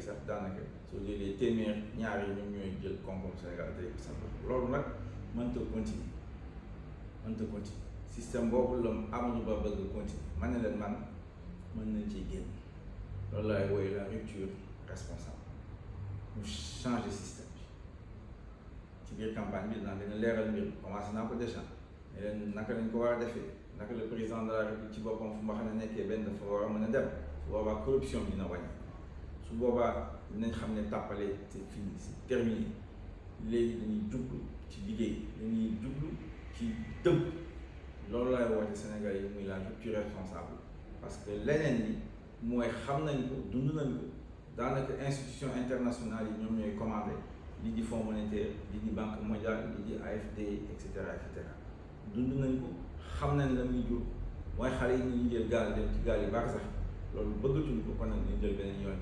yi sax daanaka soo jëlee téeméer ñaar yi ñoom ñooy jël koom-koom Sénégal tey sax loolu nag mënta continuer système boobu la Amadou Ba bëgg continuer ma ne leen man mën nañ ciy génn loolu laay woy la rupture responsable ñu changer système bi ci biir campagne bi dina leeral mbir commencé naa ko déjà ne leen naka lañ ko war a defee naka le président de la République ci boppam fu ma xam ne nekkee benn dafa war a mën a dem su boobaa corruption bi dina wàññi su boobaa dinañ xam ne tàppale c'est fini c'est terminé léegi dañuy jublu ci liggéey dañuy jublu ci dëgg loolu laay woote Sénégal yi muy la rupture responsable parce que leneen li mooy xam nañ ko dund nañ ko daanaka institution internationale yi ñoom ñooy commandé li di fonds monétaire li di banque mondiale li di AFD et cetera dund nañ ko xam nañ la muy jur mooy xale yi ñu jël gaal dem ci gaal yi baax sax loolu bëggatuñ ko kon nag ñu jël beneen yoon